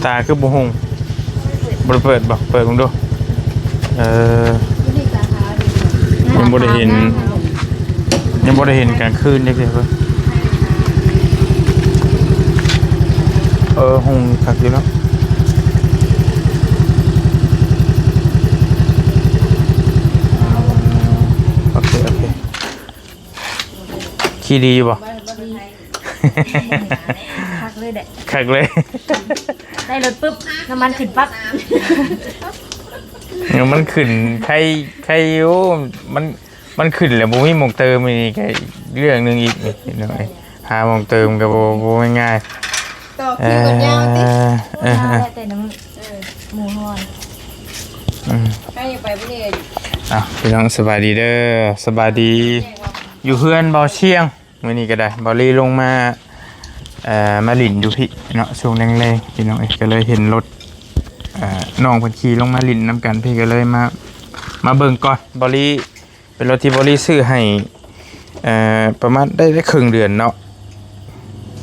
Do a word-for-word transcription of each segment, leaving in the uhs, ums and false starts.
ตาคือบ่หุง บ่ได้เปิดบ่ เปิดเบิ่งดู เออ ยังบ่ได้เห็น ยังบ่ได้เห็นกลางคืนจักเทื่อเพิ่น เออ หุงคักอยู่เนาะ โอเค โอเค ขี่ดีอยู่บ่ คักเลยแหละ คักเลย ได้รถปุ๊บ น้ำมันขึ้นปั๊บ เออ มันขึ้น ใคร ใครอยู่ มัน มันขึ้นแล้วบ่มีหม่องเติม นี่ก็เรื่องหนึ่งอีก นี่พี่น้องเอ้ย หาหม่องเติมก็บ่ บ่ง่ายๆ ต่อคิวกันยาวติ เออ เออ เออ แต่น้ำ เออ หมูฮ้อน อืม ใครไปบ่ได้ อ่ะ พี่น้องสบายดีเด้อ สบายดี อยู่เฮือนบ่าวเชียง มื้อนี้ก็ได้ บ่าวลีลงมา เอ่อ มาหลิ้นอยู่พี้เนาะ ช่วงแลงๆ พี่น้องเอ้ย ก็เลยเห็นรถ เอ่อ น้องเพิ่นขี่ลงมาหลิ้นนำกันพี้ ก็เลยมา มาเบิ่งก่อน บ่าวลี เป็นรถที่บ่าวลีซื้อให้ เอ่อ ประมาณได้ ได้ครึ่งเดือนเนาะ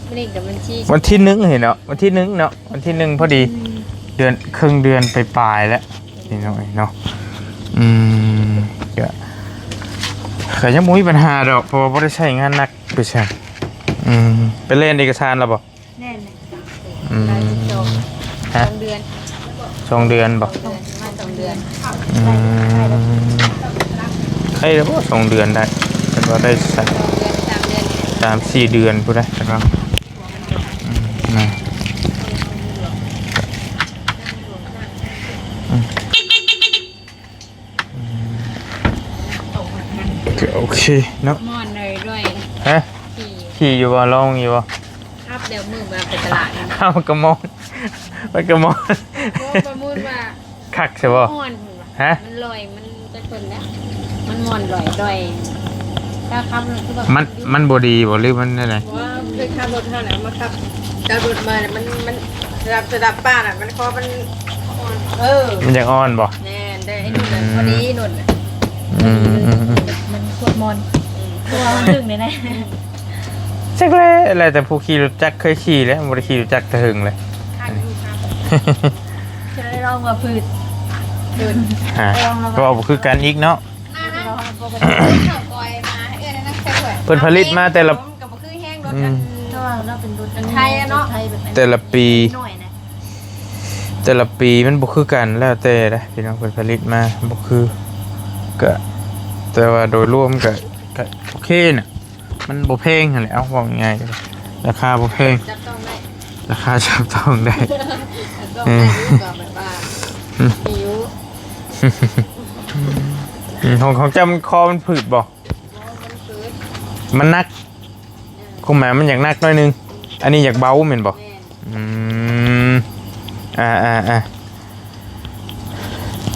มื้อนี้ก็วันที่ วันที่หนึ่งเห็นเนาะ วันที่หนึ่งเนาะ วันที่หนึ่งพอดี อืม เดือน ครึ่งเดือนปลายๆแล้ว พี่น้องเอ้ยเนาะ อืม ก็ ก็ยังบ่มีปัญหาดอก เพราะว่าบ่ได้ใช้งานหนักไปซั่น อืม ไปเล่นเอกสารแล้วบ่ แน่นเลย อืม ได้สิบสอง ฮะ สองเดือน สองเดือนบ่ สองเดือน ประมาณสองเดือน อืม ใครแล้วบ่ สองเดือนได้ แต่ว่าได้สาม สองเดือน สามเดือนนี่แหละ สามสี่เดือนพู้นได้ แต่ว่า อืม นะ อืม อืม ก็โอเคเนาะ ม่อนเลยด้วย ฮะ ขี่ ขี่อยู่บ่ ลองอยู่บ่ ครับ เดี๋ยวมือมาไปตลาดนะ เอ้า มันก็ม่อน มันก็ม่อน โอ้ ประมูลว่า คักใช่บ่ ม่อน ฮะ มันลอย มันจะชนแล้ว มันม่อนลอยลอย ถ้าขับรถคือแบบ มัน มันบ่ดีบ่ หรือมันอะไร ว่าเคยขับรถเท่าไหร่ มาขับ จับรถมาเนี่ย มัน มันระดับ ระดับป้าน่ะ มันคอมันอ่อน เออ มันอยากอ่อนบ่ แน่นได้ ไอ้นุ่นน่ะ อืม พอดีนุ่นน่ะ อืม อืม อืม มันโคตรม่อน อืม ตัวมันถึงเลยนะ จักแหละ แล้วแต่ผู้ขี่รถจักรเคยขี่แล้ว บ่ได้ขี่รถจักรแต่หึงเลย คันอยู่ค่ะ จะได้ลองมาพืช พืช ฮะ ลองมา ก็บ่คือกันอีกเนาะ มานะ ลองมาปกติ เพิ่นผลิตมาแต่ละ ก็บ่คือแฮงรถ อืม อัน ก็ว่าเราเป็นรถ ไทยอะเนาะ ไทยแบบนั้น แต่ละปี หน่อยนะ แต่ละปีมันบ่คือกัน แล้วแต่นะพี่น้อง เพิ่นผลิตมาบ่คือ ก็ แต่ว่าโดยรวมก็ ก็โอเคน่ะ มันบ่แพงหั่นแหละ เอา เว้าง่ายๆ ราคาบ่แพง จับต้องได้ ราคาจับต้องได้ จับต้องได้ เออ อยู่ก็แบบว่า อืม หิว อืม ของ ของเจ้ามันคอมันผืดบ่ มันหนัก ความหมายมันอยากหนักหน่อยนึง อันนี้อยากเบาแม่นบ่ แม่น อืม อ่า อ่า อ่า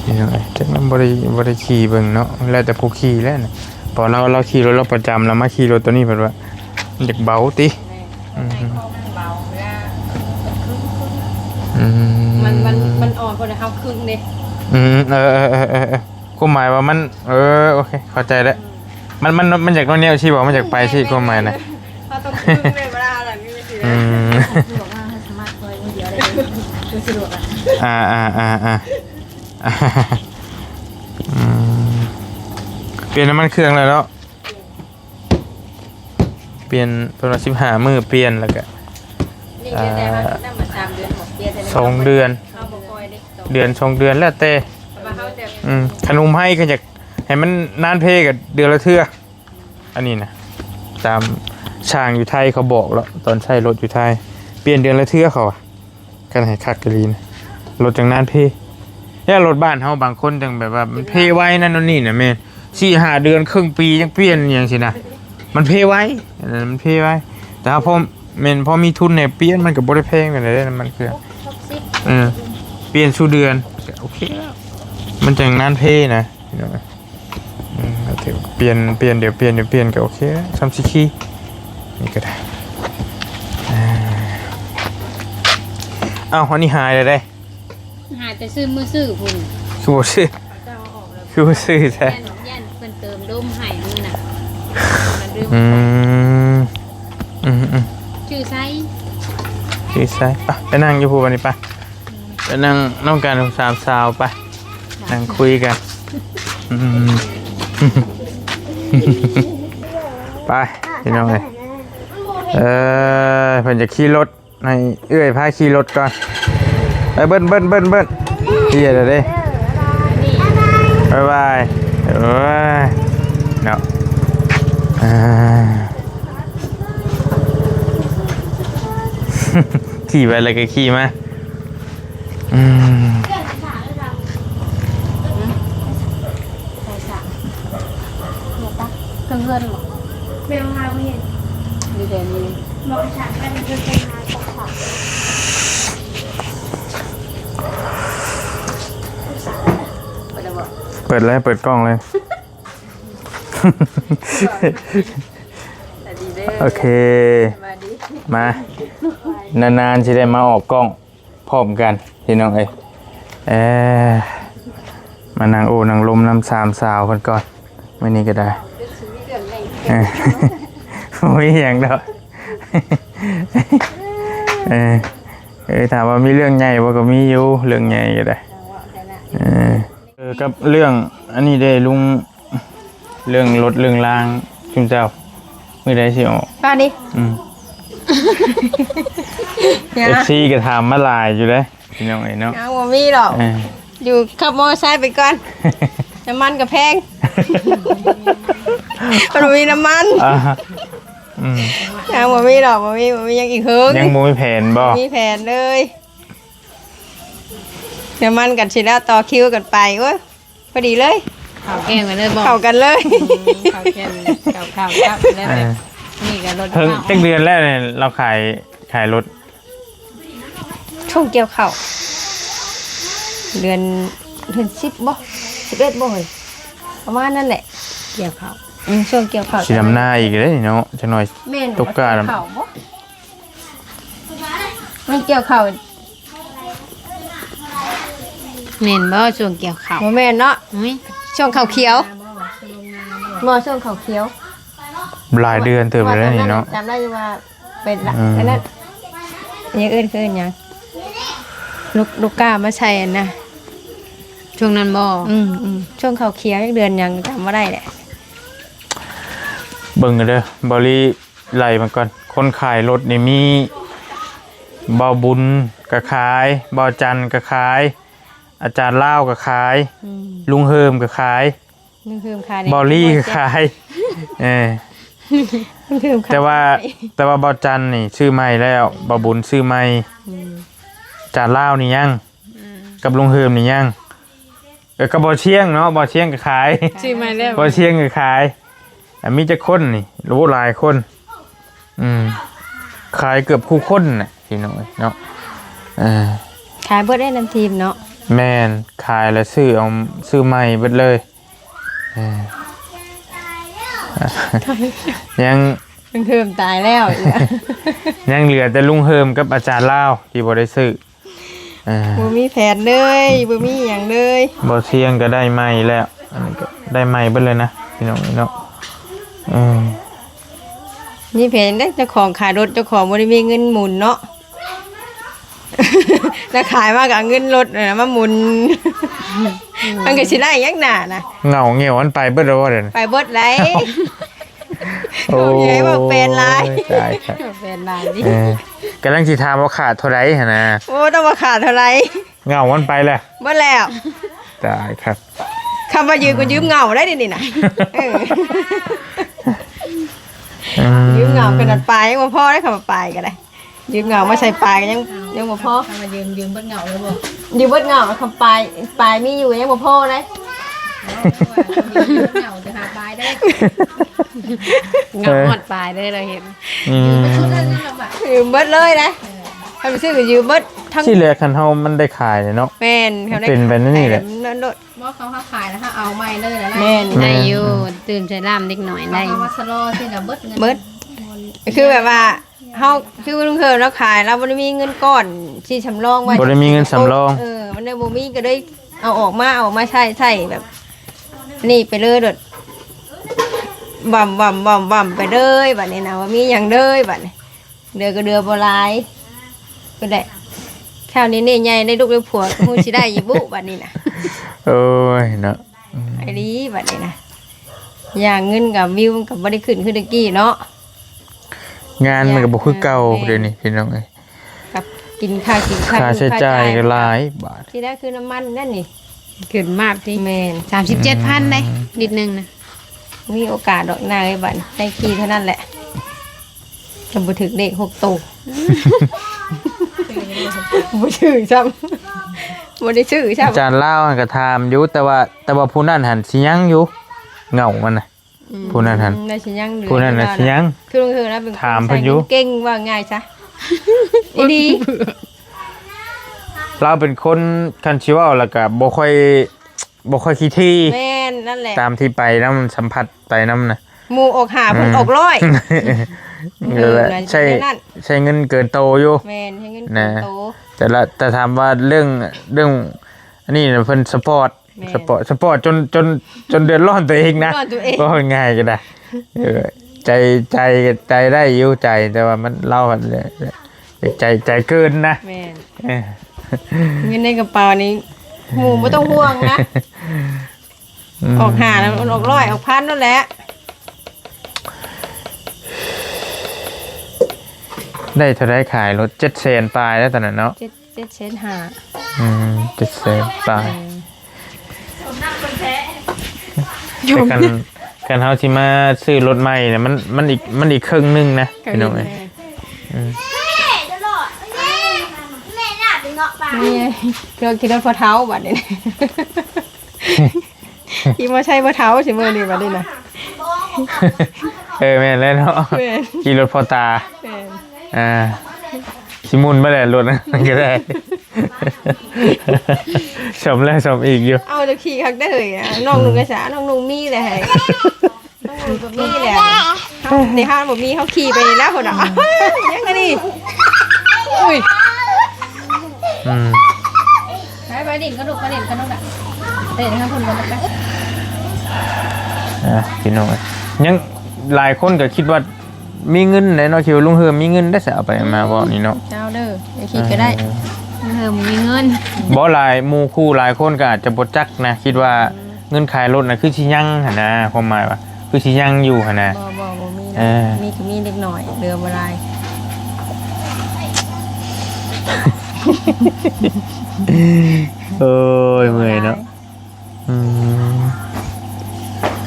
พี่น้องเอ้ย จักมันบ่ได้ บ่ได้ขี่เบิ่งเนาะ แล้วแต่ผู้ขี่แล้วนะ พอเรา เราขี่รถเราประจำ แล้วมาขี่รถตัวนี้เพิ่นว่า มันอยากเบาติ แม่น อืม ให้ข้อมันเบา เวลามันครึ่งๆ อืม มัน มัน มันอ่อนกว่าเฮาครึ่งเด้ อืม เออ เออ ความหมายว่ามัน เออ โอเค เข้าใจแล้ว อืม มัน มัน มันอยากนอนแนวสิบ่ มันอยากไปสิ ความหมายนะ เขาต้องพึ่งเลยเวลาอะไรไม่มีสิ อืม สะดวกมาก สามารถคอยมือเดียวได้เลย คือสะดวกอะ อ่า อ่า อ่า อ่า อืม เปลี่ยนน้ำมันเครื่องแล้วเนาะ เปลี่ยนประมาณสิบห้ามื้อเปลี่ยน แล้วก็ นี่เดือนใดวะ อ่า นั่นมาสามเดือน หกเดือนเท่านั้น สองเดือน เขาบ่ค่อยได้ เดือนสองเดือนแล้วแต่ แต่ว่าเขาจะ อืม คันอุ้มไห้ก็อยากให้มันนานเพก็เดือนละเทื่อ อันนี้นะ ตามช่างอยู่ไทยเขาบอกแล้ว ตอนใช้รถอยู่ไทย เปลี่ยนเดือนละเทื่อเขาอะ คันให้คักอีหลีนะ รถจั่งนานเพ แล้วรถบ้านเฮาบางคนจั่งแบบว่ามันเพไวนั่นโน่นนี่นะแม่น สี่ห้าเดือน ครึ่งปีจั่งเปลี่ยนอย่างซี้นะ มันเพไว อันนั้นมันเพไว แต่ถ้าพอ แม่นพอมีทุนเนี่ยเปลี่ยนมันก็บ่ได้แพงปานใดเด้ น้ำมันเครื่อง หกสิบ เออ เปลี่ยนสู่เดือนก็โอเคแล้ว มันจั่งนานเพนะ พี่น้องเอ้ย อืม ก็ถือเปลี่ยน เปลี่ยน เดี๋ยวเปลี่ยน เดี๋ยวเปลี่ยนก็โอเคแล้ว ซ้ำสิขี่ นี่ก็ได้ อ่า เอ้า อันนี้หายแล้วเด้ หาแต่ซื้อมือซื้อพุ่น คือบ่ซื้อ เขาจะเอาออกแล้ว คือบ่ซื้อแท้ ย่าน ย่านเพิ่นเติมลมให้มื้อน่ะ มันลืม อืม อืม อืม ชื่อไซ ชื่อไซ ไป ไปนั่งอยู่พู้นบัดนี้ไป ไปนั่งนำกันสามสาวไป นั่งคุยกัน อืม ไป พี่น้องเอ้ย เออ เพิ่นจะขี่รถ ให้เอื้อยพาขี่รถก่อน ไป เบิ้ล เบิ้ล เบิ้ล เบิ้ล เฮียเด้อเด้ บ๊ายบาย โอ้ย เนาะ อ่า ขี่ไปแล้วก็ขี่มา อืม ใส่สาก เนี่ยปะ เครื่องเฮือนบ่ แม่เอามาบ่เห็น มีแต่มี บอกสาก ไปเพิ่นเพิ่นมาบอกสาก เปิดแล้วบ่ เปิดเลย เปิดกล้องเลย สวัสดีเด้อ โอเค สวัสดี มา นานๆสิได้มาออกกล้อง พร้อมกัน พี่น้องเอ้ย เอ่อ มานั่งโอ้นั่งลมนำสามสาวเพิ่นก่อน มื้อนี้ก็ได้ เออ บ่มีหยังดอก เออ เออ ถามว่ามีเรื่องใหญ่บ่ ก็มีอยู่ เรื่องใหญ่ก็ได้ เออ เออ กับเรื่องอันนี้เด้ลุง เรื่องรถเรื่องราง ซุมเจ้า มื้อใดสิออก ป้านี่ อืม เนี่ย เอฟซี ก็ถามมาหลายอยู่เด้ พี่น้องเอ้ยเนาะ ยังบ่มีหรอก เออ อยู่ขับมอไซค์ไปก่อน น้ำมันก็แพง มันบ่มีน้ำมัน อ่า อืม ยังบ่มีหรอก บ่มี บ่มีหยังอีกเฮิง ยังบ่มีแผนบ่ บ่มีแผนเลย น้ำมันกันสิแล้ว ต่อคิวกันไป โอ้ย พอดีเลย เข้าแก้งกันเลยบ่ เข้ากันเลย อืม เข้าแก้ง เข้า เข้า เข้า แล้วแบบ เออ นี่ก็รถ เพิ่ง เข้า จักเดือนแล้วเนี่ย เราขาย ขายรถ ช่วงเกี่ยวข้าว เดือน เดือนสิบบ่ สิบเอ็ดบ่เฮ้ย ประมาณนั้นแหละ เกี่ยวข้าว อืม ช่วงเกี่ยวข้าว สิดำนาอีกเด้เนาะ จักหน่อย แม่น ตกกา เกี่ยวข้าวบ่ มันเกี่ยวข้าว แม่นบ่ ช่วงเกี่ยวข้าว บ่แม่นเนาะ อุ๊ย ช่วงข้าวเขียว บ่ ช่วงข้าวเขียว หลายเดือนเติบแล้วนี่เนาะ จำได้อยู่ว่าเป็นละ อืม อันนั้น อย่างอื่นคืออย่าง ลูก ลูกกล้ามาใส่อันนะ ช่วงนั้นบ่ อืม อืม ช่วงข้าวเขียว จักเดือนหยังจำบ่ได้แหละ เบิ่งกันเด้อ บอลลี่ ไล่มาก่อน คนขายรถนี่มี บ่าวบุญก็ขาย บ่าวจันก็ขาย อาจารย์ลาวก็ขาย อืม ลุงเฮิมก็ขาย ลุงเฮิมขาย บ่าวลี่ก็ขาย เออ ลุงเฮิมขาย แต่ว่า แต่ว่าบ่าวจันนี่ซื้อใหม่แล้ว บ่าวบุญซื้อใหม่ อืม อาจารย์ลาวนี่ยัง อืม กับลุงเฮิมนี่ยัง เออ ก็บ่าวเชียงเนาะ บ่าวเชียงก็ขาย ซื้อใหม่แล้ว บ่าวเชียงก็ขาย อ่ะ มีจักคนนี่ โอ้ หลายคน อืม ขายเกือบคู่คนน่ะ พี่น้องเนาะ เออ ขายเบิดได้นำทีมเนาะ แม่น ขายแล้วซื้อเอา ซื้อใหม่เบิดเลย เออ ยัง ลุงเฮิมตายแล้ว ยังเหลือแต่ลุงเฮิมกับอาจารย์ลาวที่บ่ได้ซื้อ อ่า บ่มีแผนเลย บ่มีหยังเลย บ่เชียงก็ได้ใหม่แล้ว อันนี้ก็ได้ใหม่เบิดเลยนะ พี่น้องเนาะ เออ มีแผนได้เจ้าของขายรถ เจ้าของบ่ได้มีเงินหมุนเนาะ แล้วขายมาก็เอาเงินรถน่ะมาหมุน มันก็สิได้หยังหนานะ เหงาเหงวมันไปเบิดแล้วบ่เดี๋ยวนี้ ไปเบิดแล้ว โอ้ย อย่าให้บอกแฟนหลาย ตายครับ แฟนหลายดิ เออ กำลังสิถามว่าขาดเท่าไหร่หั่นนะ โอ้ ต้องว่าขาดเท่าไหร่ เหงามันไปแล้ว เบิดแล้ว ตายครับ คำว่ายืมก็ยืมเหงาได้ดินี่นะ เออ อืม ยืมเหงาขนาดปลายยังบ่พอได้ คำว่าปลายก็ได้ ยืมเหงามาใส่ปลายก็ยัง ยังบ่พอ เอามายืม ยืมเบิดเหงาเลยบ่ ยืมเบิดเหงา คำปลาย ปลายมีอยู่ยังบ่พอได้ เอามายืมเหงาจะหาปลายได้ เหงาฮอดปลายได้เราเห็น อืม ยืมเบิดเลยนะ เออ ให้ไปซื้อก็ยืมเบิดทั้ง ที่แรกคันเฮามันได้ขายเนี่ยเนาะ แม่น เขาได้ เป็นไปนั่นนี่แหละ ขายแบบนั้นโลด บ่ เขาเฮาขายแล้วเฮาเอาใหม่เลยนะ แม่น ได้อยู่ อืม ตื่มใส่ล่ามเด็กน้อยได้ เอามาสะลอสิล่ะเบิดเงิน เบิด คือแบบว่า เฮา คือลุงเฮิมเราขาย เราบ่ได้มีเงินก้อนสิสำรองไว้ บ่ได้มีเงินสำรอง เออ มันเลยบ่มีก็เลยเอาออกมา เอาออกมาใช้ ใช้แบบ นี่ไปเลยโดด บ่ำ บ่ำ บ่ำ บ่ำ ไปเลย บัดนี้นะ ว่ามีหยังเลย บัดนี้ เดือก็เดือบ่หลาย ก็ได้ เท่านี้นี่ใหญ่ได้ลูกได้ผัวก็คงสิได้อยู่บุบัดนี้นะ โอ้ยเนาะ อืม ไอ้ดีบัดนี้นะ อย่างเงินกับวิวมันก็บ่ได้ขึ้นคือตะกี้เนาะ งานมันก็บ่คือเก่า อย่าง เดี๋ยวนี้พี่น้องเอ้ย กับกินข้าวกินข้าว ค่าใช้จ่ายก็หลายบาท ที่ได้คือน้ำมันนั่นนี่ ขึ้นมากสิ แม่น สามสิบเจ็ดพันได้ อืม ลิตรหนึ่งนะ มีโอกาสดอกนางไอ้บัดได้ขี่เท่านั้นแหละ จะบ่ถือเลขหกโต บ่ถือซ้ำ บ่ได้ซื้อซ้ำ อาจารย์ลาวหั่นก็ถามอยู่ แต่ว่า แต่ว่าผู้นั้นหั่นสิยังอยู่ เหงามันน่ะ อืม ผู้นั้นหั่น น่าสิยังเหลือ ผู้นั้นน่ะ อยู่ สิยัง คือลงเฮือนะ เป็นคน ถามเพิ่นอยู่ ใส่เงินเก่งว่าง่ายซะ อีดี ลาวเป็นคนคันสิเว้าแล้วก็บ่ค่อย บ่ค่อยขี้ถี่ แม่น นั่นแหละ ตามที่ไปนำ สัมผัสไปนำนะ หมู่ออกห้า เพิ่น อืม ออกร้อย เออ นั่นแหละ เออ ใช้ นั่น ใช้เงินเกินโตอยู่ แม่น ใช้เงินเกินโต นะ แต่ละ แต่ถามว่าเรื่อง เรื่อง อันนี้นะ เพิ่นสปอร์ต แม่น สปอร์ต สปอร์ตจน จน จนเดือดร้อนตัวเองนะ เดือดร้อนตัวเอง เว้าง่ายก็ได้ เออ ใจ ใจ ใจได้อยู่ ใจ แต่ว่ามัน ลาวหั่นแหละ ใจ ใจเกินนะ แม่น เออ เงินในกระเป๋านี่ หมู่บ่ต้องห่วงนะ อืม ออกห้าแล้วมันออกร้อย ออกพันนั่นแหละ ได้เท่าใดขายรถ เจ็ดแสนปลายแล้วตอนนั้นเนาะ เจ็ด เจ็ดแสนห้า อืม เจ็ดแสนปลาย เออ แต่คัน คันเฮาสิมาซื้อรถใหม่เนี่ย มัน มันอีก มันอีกครึ่งหนึ่งนะ พี่น้องเอ้ย แม่ อืม นี่ไง เครื่องคิดรถพอเท้าบัดนี้ ขี่มอไซค์บ่เฒ่าสิมื้อนี้บัดนี้นะ เออ แม่นแล้วเนาะ แม่น ขี่รถพ่อตา แม่น อ่า สิหมุนไปแหละรถนะ ก็ได้ สมแล้วสมอีกอยู่ เอาแต่ขี่คักได้เลยอะ น้องนุ่งกระสา น้องนุ่งมีเลย น้องนุ่งก็มีแหละ เฮาในห้างบ่มี เฮาขี่ไปแล้วพุ่นน่ะ ยังไงนี่ อุ้ย อืม ไป ไปเล่นกระดก ไปเล่นกระดกอะ เล่นข้างพุ่นกันไป อ่ะ พี่น้อง ยังหลายคนก็คิดว่ามีเงินแหละเนาะ คิดว่าลุงเฮือมีเงินได้ซะ เอาไปมาเว้านี่เนาะ เจ้าเด้อ อย่าคิดก็ได้ เออ ลุงเฮือบ่มีเงิน บ่ หลายหมู่คู่หลายคนก็อาจจะบ่จักนะ คิดว่า เงินขายรถน่ะคือสิยังหั่นนะ ความหมายว่าคือสิยังอยู่หั่นนะ บ่ บ่ บ่มีนะ เออ มีก็มีเล็กน้อย เหลือบ่หลาย โอ้ย เมื่อยเนาะ อืม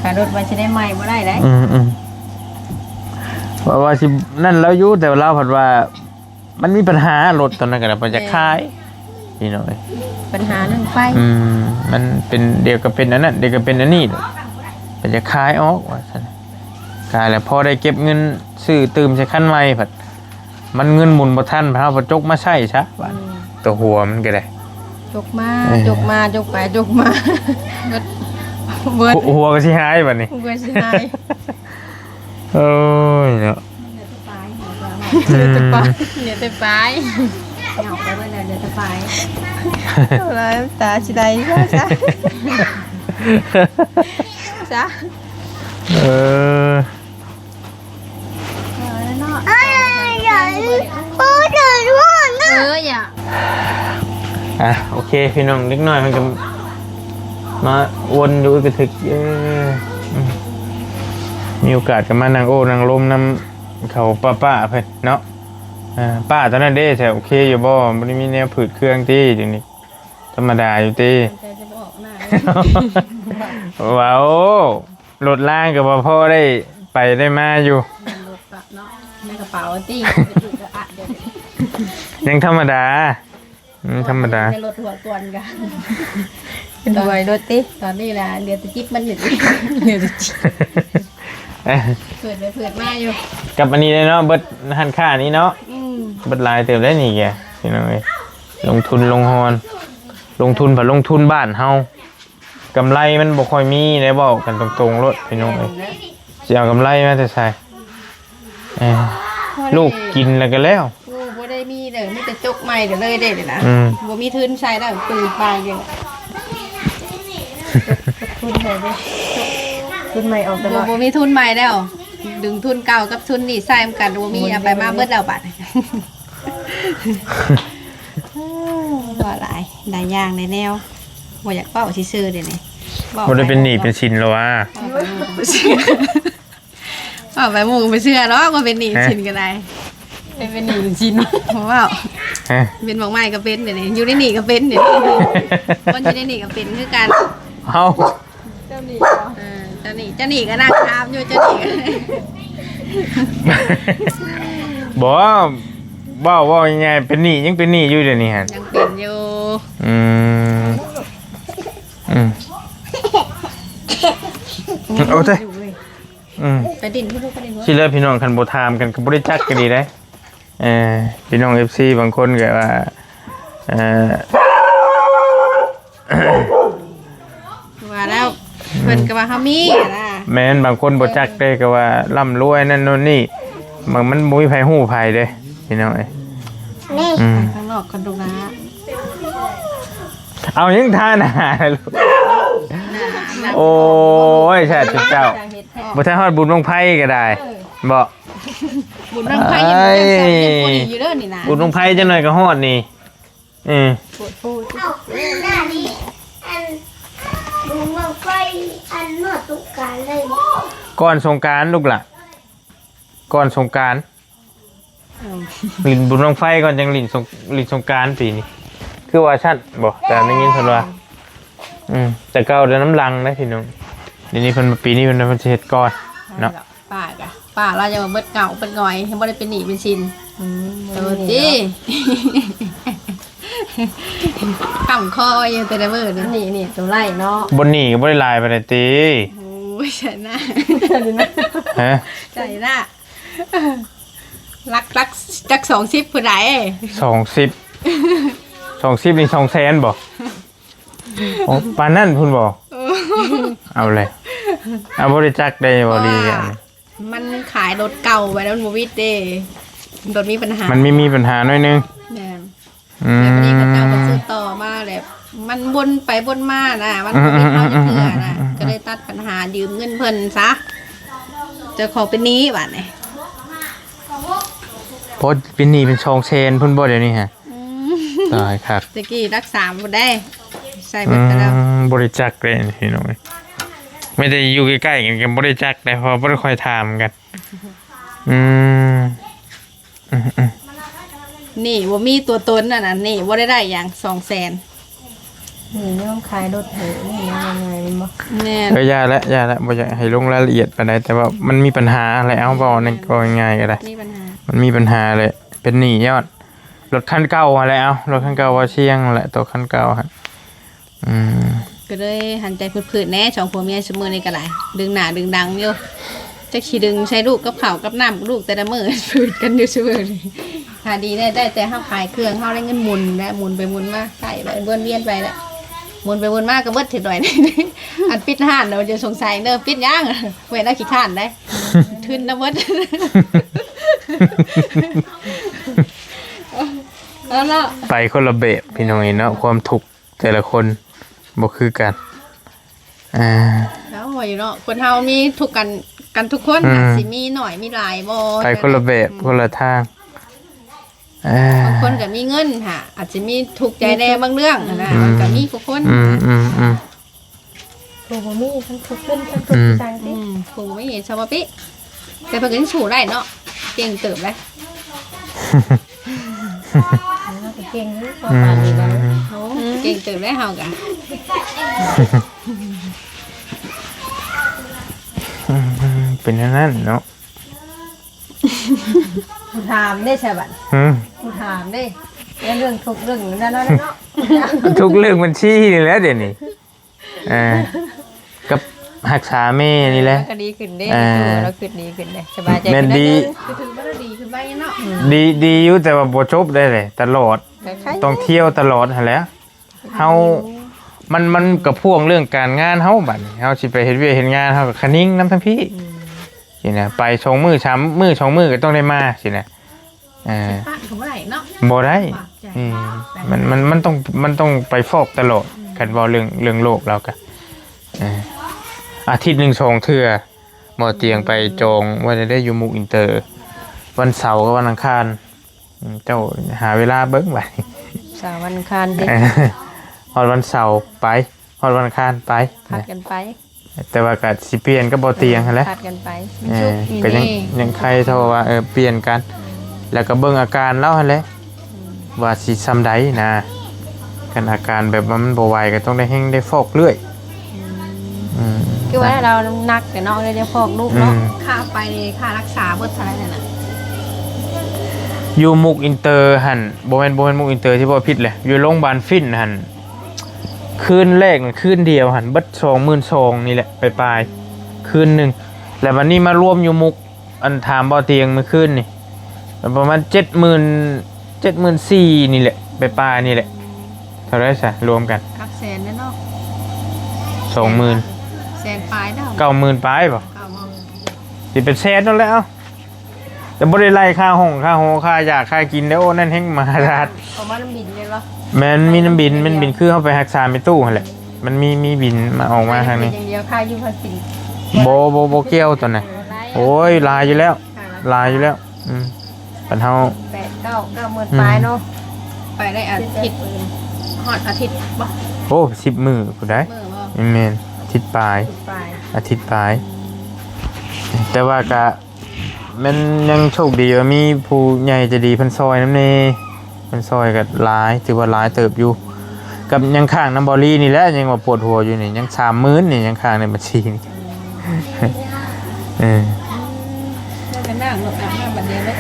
ขายรถว่าสิได้ใหม่บ่ได้เด้ อืม อืม ว่า ว่าสินั่นแล้วอยู่ แต่ว่าลาวพัดว่า มันมีปัญหารถตอนนั้นก็เลยบ่อยากขาย พี่น้องเอ้ย ปัญหาเรื่องไฟ อืม มันเป็น เดี๋ยวก็เป็นอันนั้น เดี๋ยวก็เป็นอันนี้ บ่อยากขายออกว่าซั่น ขายแล้วพอได้เก็บเงินซื้อตื่มใส่คันใหม่พัด มันเงินหมุนบ่ทัน พัดเอาไปจกมาใช้ซะ บาด อืม ตัวหัวมันก็ได้ จกมา เออ จกมา จกไป จกมา เบิด หัว หัวก็สิหายบัดนี้ หัวก็สิหาย โอ้ยเนาะ เหลือแต่ปลาย เหลือแต่ปลาย เหงาไปเบิดแล้ว เหลือแต่ปลาย เอาละ ตาสิได้ซะ ซะ เออ เอาละเนาะ เอ้ย อย่า พูดถึงว่านะ เออ อย่า อ่ะ โอเค พี่น้อง เล็กน้อยมันก็มาวนอยู่กระทึก เออ อืม มีโอกาสก็มานั่งโอ้นั่งลมนำเขาป้าๆ เพิ่นเนาะ อ่า ป้าตอนนั้นเด้ แถวโอเคอยู่บ่ บ่ได้มีแนวผืดเครื่องติ เดี๋ยวนี้ธรรมดาอยู่ติ ใจจะบ่ออกหน้าเลย ว้าว รถล่างก็บ่พอได้ไปได้มาอยู่ รถปะเนาะ ในกระเป๋าติ ไปจุกกระอัดเดี๋ยว ยังธรรมดา อืม ธรรมดา ในรถหัวกวนกัน เป็นหวยรถติ ตอนนี้แหละ เหลือแต่จิ๊บมันอยู่ เหลือแต่จิ๊บ เอ้ย เผิดไปเผิดมาอยู่ กับอันนี้เลยเนาะ เบิดหันค่านี้เนาะ อืม เบิดหลายเติบได้นี่แก พี่น้องเอ้ย ลงทุนลงฮอน ลงทุนผัดลงทุนบ้านเฮา กำไรมันบ่ค่อยมีได้ เว้ากันตรงๆ โลด พี่น้องเอ้ย สิเอากำไรมาแต่ไส เอ้ย ลูกกินแล้วก็แล้ว โอ้ บ่ได้มีเลย มีแต่จกใหม่ก็เลยได้เลยนะ อืม บ่มีทุนใช้แล้ว ปืนปลายอยู่ ทุนใหม่เด้ ทุนใหม่ออกตลอด บ่ บ่มีทุนใหม่แล้ว ดึงทุนเก่ากับทุนนี้ใส่นำกัน บ่มี เอาไปมาเบิดแล้วบัด หลายอย่างหลายแนว บ่อยากเว้าซื่อๆ เดี๋ยวนี้ เว้า บ่ได้เป็นหนี้เป็นสินหรอวะ เว้าไปหมู่ก็บ่เชื่อ เว้าไปหมู่ก็บ่เชื่อหรอกว่าเป็นหนี้ ฮะ สินก็ได้ เป็น เป็นหนี้เป็นสิน บ่เว้า ฮะ เป็นหมากไม้ก็เป็นเดี๋ยวนี้ อยู่ในหนี้ก็เป็นเดี๋ยวนี้ คนอยู่ในหนี้ก็เป็นคือกัน เอ้า เจ้าหนี้บ่ เออ เจ้าหนี้ เจ้าหนี้ก็นั่งถามอยู่ เจ้าหนี้ก็ บ่ เว้า เว้าง่ายๆ เป็นหนี้ ยังเป็นหนี้อยู่เดี๋ยวนี้หั่น ยังเป็นอยู่ อืม อืม โอ้เต้ อืม ไปดินพุ้นลูก ไปดินพุ้น สิแล้วพี่น้อง คันบ่ถามกันก็บ่ได้จักกันดีเด้ เอ่อ พี่น้อง เอฟซี บางคนก็ว่า เอ่อ ว่าแล้ว เพิ่นก็ว่าเฮามีหั้นนะ แม่น บางคนบ่จักเด้ ก็ว่าร่ำรวยนั่นโน่นนี่ มัน มันบ่มีไผฮู้ไผเด้ พี่น้องเอ้ย อืม ข้างนอกคนดูนะ เอายังทานอาหารลูก โอ้ย แซ่บจุ๊บเจ้า บ่ทันฮอดบุญบั้งไฟก็ได้ บ่ บุญบั้งไฟยัง เอ้ย ยังพอดีอยู่เด้อนี่นะ บุญบั้งไฟจังหน่อยก็ฮอดนี่ เออ โพดโพด เอ้า หน้านี้ อัน บุญบั้งไฟ อันเมื่อสงกรานต์เลย ก่อนสงกรานต์ลูกหล่ะ ก่อนสงกรานต์ อืม หลิ้นบุญบั้งไฟก่อน จังหลิ้นสง หลิ้นสงกรานต์ปีนี้ คือว่าซั่นบ่ แต่ได้ยินเพิ่นว่า อืม แต่เก่าแต่น้ำลังนะพี่น้อง เดี๋ยวนี้เพิ่น ปีนี้เพิ่น เพิ่นสิเฮ็ดก่อนเนาะ ป้ากะ ป้าเรายังว่าเบิดเหงาเบิดหงอย ยังบ่ได้เป็นหนี้เป็นสิน อืม โตติ บ่มีหนี้เนาะ ค้ำคออยู่แต่ละมื้อนี่ นี่ นี่ ตัวไล่เนาะ บ่หนี้ก็บ่ได้หลายปานใดติ โอ้ย ใช่นะ ฮะ ใช่นะ หลัก หลัก จักสองสิบผู้ใด สองสิบ สองสิบนี่สองแสนบ่ โอ้ ปานนั้นพุ้นบ่ เออ เอาเลย เอาบ่ได้จักได้บ่ดีกัน มันขายรถเก่าไว้แล้วมันบ่วิดเด้ รถมีปัญหา มันมี มีปัญหาหน่อยนึง แม่น อืม แล้วทีนี้เขาเจ้าก็ซื้อต่อมาแบบ มันวนไปวนมานะ มันบ่มีเข้าจักเทื่อนะ อืม ก็เลยตัดปัญหายืมเงินเพิ่นซะ เจ้าของเป็นหนี้บาดนี้ เพราะเป็นหนี้เป็นสองแสนพุ้นบ่เดี๋ยวนี้ฮะ อืม ตายคัก ตะกี้รักสามพุ้นได้ ใส่เบิดไปแล้ว อืม บ่ได้จักเลยพี่น้อง ไม่ได้อยู่ใกล้ๆกันก็บ่ได้จักได้ เพราะบ่ได้ค่อยถามกัน อืม อืม อืม หนี้บ่มีตัวตนนั่นน่ะ หนี้บ่ได้ได้หยังสองแสน นี่ยอมขายรถให้นี่ยังไงมันบ่ แม่น เออ อย่าละ อย่าละ บ่อยากให้ลงรายละเอียดปานใด แต่ว่ามันมีปัญหาอะไร เอาเว้านั่นก็ง่ายๆก็ได้ มีปัญหา มันมีปัญหาเลย เป็นหนี้ย้อน รถคันเก่าหั้นแหละ เอา รถคันเก่าบ่าวเชียงหั้นแหละ ตัวคันเก่าหั่น อืม ก็เลยหันใจผืดๆแหน่ สองผัวเมียซุมื้อนี้ก็ได้ ดึงหน้าดึงดังอยู่ จักสิดึงใส่ลูกกับข้าวกับน้ำลูกแต่ละมื้อ ผืดกันอยู่ซุมื้อนี้ ถ้าดีได้ ได้แต่เฮาขายเครื่อง เฮาได้เงินหมุนและหมุนไปหมุนมา ใส่ไปวนเวียนไปละ หมุนไปหมุนมาก็เบิดเถิดหน่อย อันปิดร้านเนาะ จะสงสัยเด้อ ปิดหยัง เว้ย น่าขี้คร้านได้ ทุนนะเบิด เอาเนาะ ไปคนละแบบพี่น้องเนาะ ความทุกข์แต่ละคนบ่คือกัน อ่า แล้วอยู่เนาะ คนเฮามีทุกข์กัน กันทุกคน อืม อาจสิมีหน่อยมีหลายบ่ ไปคนละแบบ คนละทาง อ่า บางคนก็มีเงินค่ะ อาจสิมีทุกข์ใจแน่บางเรื่องหั้นนะ อืม มันก็มีทุกคน อืม อืม อืม ผู้บ่มีทั้งทุกข์ขึ้นทั้งทุกข์ อืม จังติ อืม ผู้บ่มีสมาธิ แต่เพิ่นก็ยังสู้ได้เนาะ เก่งเติบเลย เฮาก็เก่งอยู่ พอปานนี้แล้ว อืม เฮา อืม เก่งเติบเลยเฮาก็ อืม เป็นอย่างนั้นเนาะ ผู้ถามเด้ใช่บัด อืม ผู้ถามเด้ แล้วเรื่องทุกข์เรื่องนั้นแล้วเนาะ ทุกข์เรื่องบัญชีนี่แหละเดี๋ยวนี้ เออ กับรักษาแม่นี่แหละ ก็ดีขึ้นเด้ เออ เราคิดดีขึ้นเด้ สบายใจ แม่น ขึ้น ดี เด้อ คือถือว่าเราดีขึ้นไปเนาะ อืม ดี ดีอยู่ แต่ว่าบ่จบได้เลย ตลอด ก็ใคร ต้องเที่ยวตลอดหั้นแหละ เฮา มัน มันก็พ่วงเรื่องการงานเฮาบัดนี้ เฮาสิไปเฮ็ดเวียกเฮ็ดงาน เฮาก็คะนิงนำทั้งพี้ อืม สินะ ไปสองมื้อสามมื้อ สองมื้อก็ต้องได้มาสินะ เออ ปะก็บ่ได้เนาะ บ่ได้ ปะใจ อืม มัน มัน มันต้อง มันต้องไปฟอกตลอด อืม คันเว้าเรื่อง เรื่องโรคแล้วก็ เออ อาทิตย์หนึ่งสองเทื่อ บ่าวเตียงไปจองไว้ได้อยู่มุกอินเตอร์ วันเสาร์กับวันอังคาร อืม เจ้าหาเวลาเบิ่งบัดนี้ เสาร์วันอังคารติ เออ ฮอดวันเสาร์ไป ฮอดวันอังคารไป ผัดกันไป แต่ว่าก็สิเปลี่ยนกับบ่เตียงหั้นแหละ ผัดกันไป เออ มันชุก ก็ยัง นี่ ยังไคเท่าว่า เออ เปลี่ยนกัน แล้วก็เบิ่งอาการลาวหั้นแหละ อืม ว่าสิส่ำใดนะ คันอาการแบบว่ามันบ่ไหวก็ต้องได้แฮงได้ฟอกเลือด อืม อืม คือว่าลาวหนักแต่เนาะ เลยได้ฟอกลูกเนาะ อืม ค่าไป ค่ารักษาเบิดเท่าไหร่นั่นน่ะ อยู่มุกอินเตอร์หั้น บ่แม่น บ่แม่นมุกอินเตอร์ที่บ่ผิดเลย อยู่โรงพยาบาลฟินหั้น คืนแรกน่ะ คืนเดียวหั้น เบิดสองหมื่นสองนี่แหละ ปลายๆ คืนหนึ่ง แล้ววันนี้มารวมอยู่มุก อันถามบ่เตียงมื้อคืนนี่ ประมาณเจ็ดหมื่น เจ็ดหมื่นสี่นี่แหละ ปลายๆ นี่แหละ เท่าไหร่ซะ รวมกัน กับแสนแล้วเนาะ สองหมื่น แสนปลายแล้ว เก้าหมื่นปลายบ่ เก้าหมื่น สิเป็นแสนนั่นแหละ เอ้า แต่บ่ได้ไล่ค่าห้อง ค่าหอ ค่ายา ค่ากินเด้อ โอ้ นั่นแฮงมหาราช เอามาน้ำบินเลยเหรอ แม่นมีน้ำบิน แม่นบินคือเฮาไปรักษาแม่ตู้หั้นแหละ มันมี มีบินมาออกมาทางนี้ อย่างเดียว ค่าอยู่ภาษี บ่ บ่ บ่เกี่ยวตอนนั้น โอ้ย หลายอยู่แล้ว หลายอยู่แล้ว อืม คันเฮา แปด เก้า เก้าหมื่น อืม ปลายเนาะ ไปได้อาทิตย์ ฮอดอาทิตย์บ่ โอ้ สิบมื้อพุ้นใด๋ มื้อบ่ แม่น อาทิตย์ปลาย อาทิตย์ปลาย อาทิตย์ปลาย แต่ว่าก็ แม่นยังโชคดีว่ามีผู้ใหญ่ใจดีเพิ่นซอยนำแหน่ เพิ่นซอยก็หลาย ถือว่าหลายเติบอยู่ กับยังค้างนำบ่าวลีนี่แหละ ยังว่าปวดหัวอยู่นี่ ยังสามหมื่นนี่ ยังค้างในบัญชีนี่ เออ แล้วก็นั่งลงอาบน้ำบัดเดียวเลย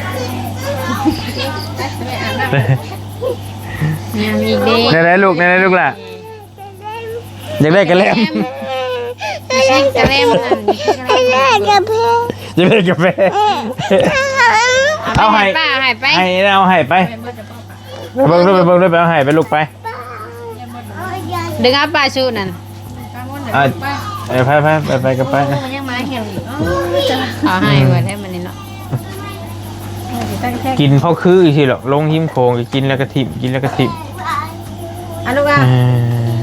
ไป ไปอาบน้ำ ยังอีกเด้ ได้แล้วลูก ได้แล้วลูกล่ะ อยากได้กะแลม อยากได้กะแลมนั่น อยากได้กาแฟ เอาให้ เอาให้ป้า ให้ไป ให้ เอาให้ไป ไปเบิ่งด้วย ไปเบิ่งด้วย ไปเอาให้ไปลูกไป ดึงเอาป้าชูนั่น อ่ะ เออ ไป ไป ไป ไป ไปกับไป ยังมาแหงอีก อ๋อ เอาให้เบิดให้มันนี่เนาะ กินพอคือสิหรอก ลงหิมโขงก็กินแล้วก็ถิ่ม กินแล้วก็ถิ่ม อ่ะลูกอ่ะ เออ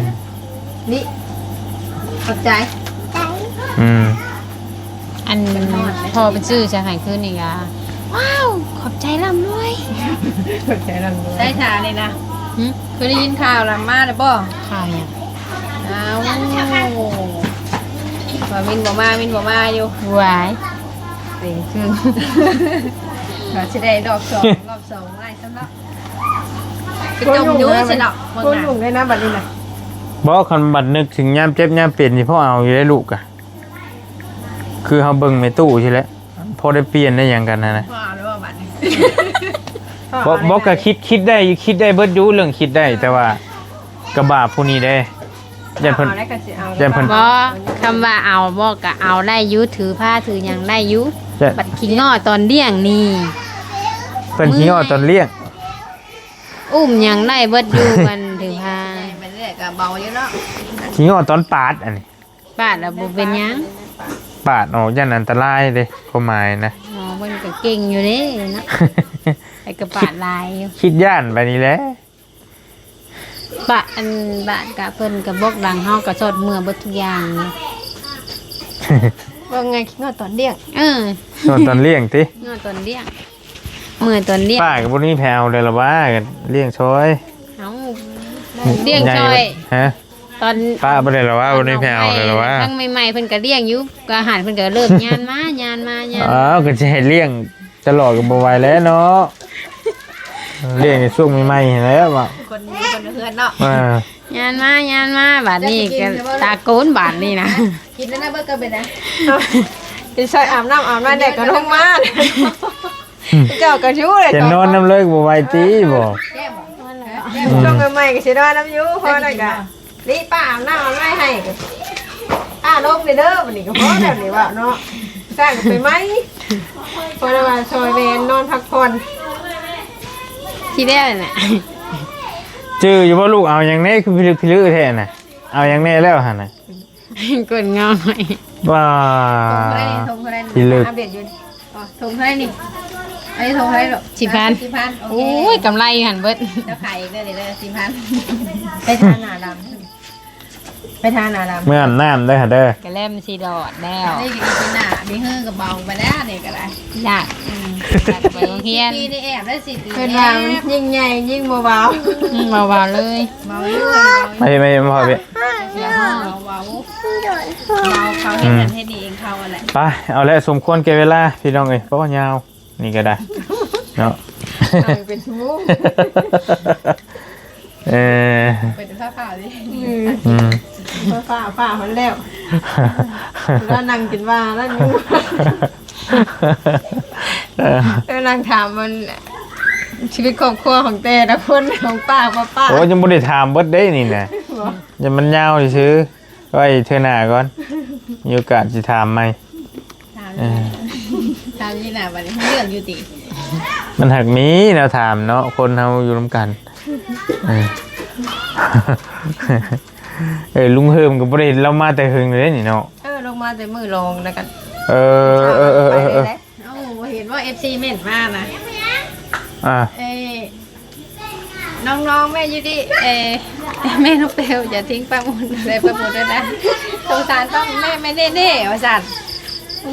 นี่ ขอบใจ อืม อันพ่อไปซื้อจะให้คืนนี่กะ ว้าว ขอบใจร่ำรวย ขอบใจร่ำรวย ใช่ค่ะนี่นะ หึ คือได้ยินข่าวแล้วมาแล้วบ่ ข่าวหยัง อ้าว ว่ามินบ่มา มินบ่มาอยู่ วาย เป็นคือ ว่าสิได้ดอกสอง รอบสองไล่ซ้ำเนาะ ไปจมอยู่สิเนาะ คนหนุ่มเลยนะบัดนี้นะ บ่ คันบัดนึกถึงยามเจ็บยามเป็นนี่พ่อเอาอยู่ได้ลูกอะ คือเฮาเบิ่งแม่ตู้ซี่แหละ พอได้เปลี่ยนได้หยังกันหั้นนะ ว่าแล้วว่าบัดนี้ บ่ บ่ ก็คิด คิดได้ คิดได้เบิดอยู่ เรื่องคิดได้ แต่ว่ากะบาปผู้นี้เด้ ย่านเพิ่น เอาแล้วก็สิเอา ย่านเพิ่น บ่ คำว่าเอาบ่ก็เอาได้อยู่ ถือผ้าถือหยังได้อยู่ แต่ บัดขี้ง้อตอนเลี้ยงนี่ เพิ่นขี้ง้อตอนเลี้ยง อุ้มหยังได้เบิดอยู่ มันถือผ้า ไปเรื่อยก็เบาอยู่เนาะ ขี้ง้อตอนปาดอันนี้ ปาดแล้วบ่เป็นหยัง ปาดออกย่านอันตรายเด้ ความหมายนะ อ๋อ เพิ่นก็เก่งอยู่เด้เนาะ ไอ้ก็ปาดหลายอยู่ คิดย่านไปนี่แหละ ปะ อันบาดกะเพิ่นก็บอกดัง เฮาก็สอดเมือเบิดทุกอย่าง ว่าไง ขี้งอตอนเลี้ยง เออ งอตอนเลี้ยงติ งอตอนเลี้ยง เมือตอนเลี้ยง ป้าก็บ่มีแผวเลยล่ะว่า เลี้ยงซอย เอ้า เลี้ยงซอย ใหญ่ ฮะ ตอน ป้าบ่ได้ล่ะว่า บ่มีแผวเลยล่ะว่า ทั้งใหม่ๆ เพิ่นก็เลี้ยงอยู่ ก็อาหารเพิ่นก็เริ่มย่านมา ย่านมา ย่าน อ๋อ ก็สิให้เลี้ยงตลอดก็บ่ไหวแล้วเนาะ เลี้ยงในช่วงใหม่ๆ หั้นแหล้วว่า คน คนเฮือนเนาะ อ่า ย่านมา ย่านมา บาดนี้ก็ตาโกนบาดนี้นะ กินแล้วนะเบิดก็เป็นนะ เป็นซอยอาบน้ำอาบน้ำแดดก็ลงมา เจ้าก็ชู้เลย จะนอนนำเลยบ่ไหวติบ่ แก้มบ่ แก้ม ช่วงใหม่ๆ ก็สินอนนำอยู่ พอแล้วก็ นี่ป้าอาบน้ำอาบน้ำให้ ป้าลงนี่เด้อ วันนี้ก็พอแล้วนี่ว่าเนาะ สร้างไปไหม พอแล้วว่าซอยแม่นอนพักผ่อน ที่แรกน่ะ จื้ออยู่บ่ลูก เอาหยังแน่คือพิลึกพิลือแท้น่ะ เอาหยังแน่แล้วหั่นน่ะ กดเงาหน่อย ว้า ส่งเท่าไหร่นี่ ส่งเท่าไหร่นี่ พิลึก อัปเดตอยู่นี่ อ๋อ ส่งเท่าไหร่นี่ อันนี้ส่งเท่าไหร่ลูก สี่พัน สี่พัน โอเค โอ้ย กำไรหั่นเบิด เจ้าขายอีกเด้อ เด้อ สี่พัน ไปทางหน้าดำ ไปทานอาดำ เมื่ออาบน้ำเด้อค่ะเด้อกะแลมสิดอดแล้ว นี่ก็กินหน้าดีเฮือก็เบาไปแล้วนี่ก็ได้ อยาก อืม อยากไปโรงเรียน สิบปีนี่แอบได้สิบปี เพิ่นว่ามันยิ่งใหญ่ยิ่งบ่เบา อืม เบาๆเลย เบาอยู่ ไปไปพ่อพี่ เบาเบาเบาเขาเฮ็ดนั่นเฮ็ดนี่เองเขาอะไร ไป เอาละ สมควรแก่เวลาพี่น้องเอ้ย เพราะว่ายาว นี่ก็ได้ เนาะ นั่งเป็นชั่วโมง เออ เป็นผ้าผ่าดิ อืม อืม ผ้าผ่าผ่ามันแล้ว แล้วนั่งกินว่านั่นอยู่ เออ เออ นั่งถามมัน ชีวิตครอบครัวของแต่ละคนของป้าป้าป้า โอ้ย ยังบ่ได้ถามเบิดเด้นี่นะ บ่ ยังมันยาวซื่อ ไว้เทื่อหน้าก่อน มีโอกาสสิถามใหม่ ถาม เออ ถามนี่นะบัดนี้เรื่องอยู่ติ มันหากมีแนวถามเนาะ คนเฮาอยู่นำกัน เออ เออ ลุงเฮิมก็บ่ได้เห็นเรามาแต่เฮิงเลยนี่เนาะ เออ ลงมาแต่มื้อลองแล้วกัน เออ เออ เออ เออ เออ ไปเลยแหละ เอ้า บ่เห็นว่า เอฟซี เม้นมานะ อ่า เอ้ย น้องๆ แม่อยู่ที่ เอ่อ แม่น้องเปลวอย่าทิ้งป้ามุนเลย ป้ามุนด้วยนะ สงสารป้ามุน แม่ แม่เน่ๆ ว่าซั่น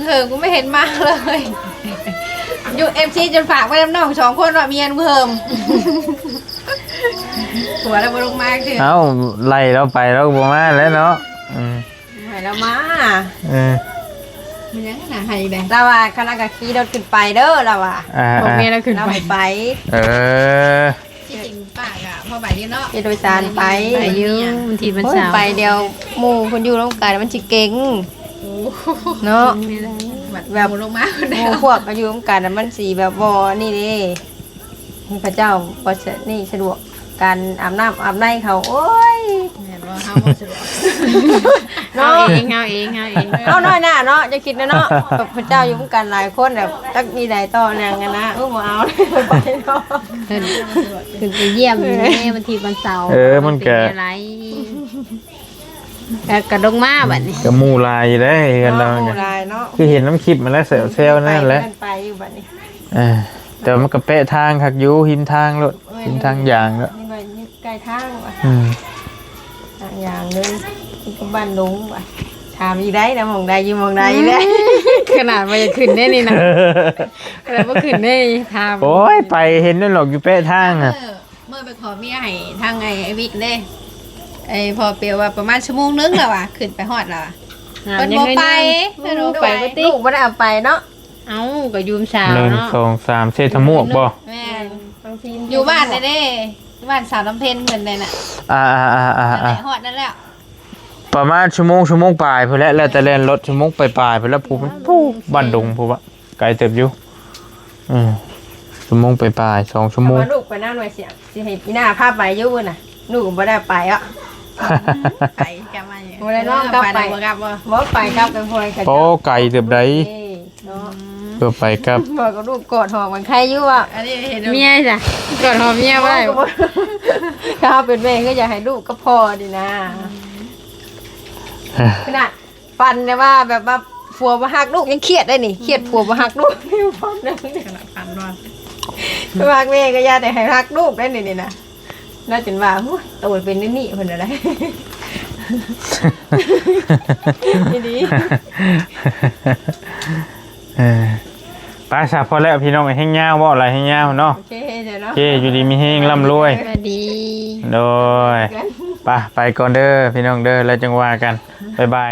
เออ กูไม่เห็นมาเลย อยู่ เอฟซี จนฝากไว้นำน้องสองคนว่าเมียนเพิ่ม ผัวแล้วบ่ลงมาคือ เอ้า ไล่เราไปเราก็บ่มาแล้วเนาะ อืม ให้เรามา เออ มันยังหาให้แบง ลาวา คณะกะขี่รถขึ้นไปเด้อ ลาวา อ่า บอกเมียเราขึ้นไป ลาวาไป เออ ที่จริงป้ากะพ่อไปนี่เนาะ ขี่โดยสารไป ไปอยู่ วันที่วันเสาร์ โอ้ย ไปเดียว หมู่คนอยู่ร่วมกันมันสิเก่ง โอ้ เนาะ แบบ แบบหมู่ลงมา หมู่พวกก็อยู่ร่วมกันน่ะมันสิแบบบ่นี่เด้ ให้เขาเจ้าบ่สะ- นี่สะดวก การอาบน้ำอาบในเขา โอ้ย แม่นบ่ เฮาบ่สะดวก เนาะ เฮาเอง เฮาเอง เฮาเอง เอาน้อยหน้าเนาะ จะคิดนะเนาะ แบบพระเจ้าอยู่ร่วมกันหลายคนแบบ จักมีใดต่อหยังกันนะ เออ บ่เอา ไปเนาะ ขึ้น ขึ้นไปเยี่ยมแม่วันที่วันเสาร์ เออ มันก็ เป็นอะไร แล้วก็ลงมาบัดนี้ ก็หมู่หลายอยู่เด้ เฮือนเรา เนาะ หมู่หลายเนาะ คือเห็นนำคลิปมาแล้วแซวๆ นั่นแหละ ไปอยู่บัดนี้ เออ แต่ว่ามันก็แปะทางคักอยู่ ริมทางโลด เออ ริมทางยางโลด นี่ว่าอยู่ใกล้ทางว่ะ อืม ทางยางเลย นี่ก็บ้านดงว่ะ ถามอีกได้นะ หม่องใดอยู่หม่องใดอีกได้ ขนาดว่าจะขึ้นได้นี่นะ ขนาดว่าขึ้นได้ถาม โอ้ย ไปเห็นนั่นหรอก อยู่แปะทางอะ เออ เมื่อไปขอเมียให้ทางไอ้ ไอ้วิกเด้ ไอ้พ่อเปียวว่าประมาณชั่วโมงนึงแล้วว่ะ ขึ้นไปฮอดแล้วว่ะ อ่า เพิ่นบ่ไป ยังไง เพิ่นบ่ไป ลูก บ่ติ ลูกบ่ได้เอาไปเนาะ เอ้า ก็ยืมสาว หนึ่ง เนาะ สอง สาม เศรษฐมวกบ่ แม่น บางที อยู่บ้านน่ะเด้ บ้านสาวลำเพ็ญเพิ่นนั่นน่ะ อ่า อ่า อ่า อ่า นั่นแหละ อ่า ฮอดนั่นแล้ว ประมาณชั่วโมง ชั่วโมงปลายพู้นแหละ แล้วแต่แล่นรถ ชั่วโมงปลายๆพู้นแหละ ผู้ ผู้บ้านดงพู้นวะ ไกลเติบอยู่ อืม ชั่วโมงปลายๆ สองชั่วโมง ถ้าว่าลูกไปนำหน่อยเสีย สิให้อีหน้าพาไปอยู่น่ะ ลูกบ่ได้ไปอ่ะ ไปกลับมาอยู่ บ่ได้น้องกลับไป เออ ไปบ่กลับบ่ บ่ไปกลับไปพลอยเขา โอ้ เจ้า ไกลเติบใด เอ้ย เนาะ เพื่อไปกลับ พ่อกับลูกกอดหอมกันใครอยู่อ่ะ อันนี้เห็นเมียจ้ะ กอดหอมเมียบ่ได้ ถ้าเป็นแม่ก็อยากให้ลูกกับพ่อดีนะ ขนาดฟันเนี่ยว่าแบบว่าผัวบ่ฮักลูกยังเครียดได้นี่ เครียดผัวบ่ฮักลูก ฟันเลย ขนาดฟันว่า บ่ฮักแม่ก็อย่าแต่ให้ฮักลูกได้นี่นี่นะ น่าจนว่า "โอ้ย โตเป็นนี่นี่" เพิ่นว่าได้ อีหลี เออ ไปซะ พอแล้วพี่น้อง แฮงยาว เว้าหลายแฮงยาวเนาะ โอเคจ้ะเนาะ โอเค อยู่ดีมีแฮง ร่ำรวย สวัสดี โดย ไป ไปก่อนเด้อพี่น้องเด้อ แล้วจังว่ากัน บ๊ายบาย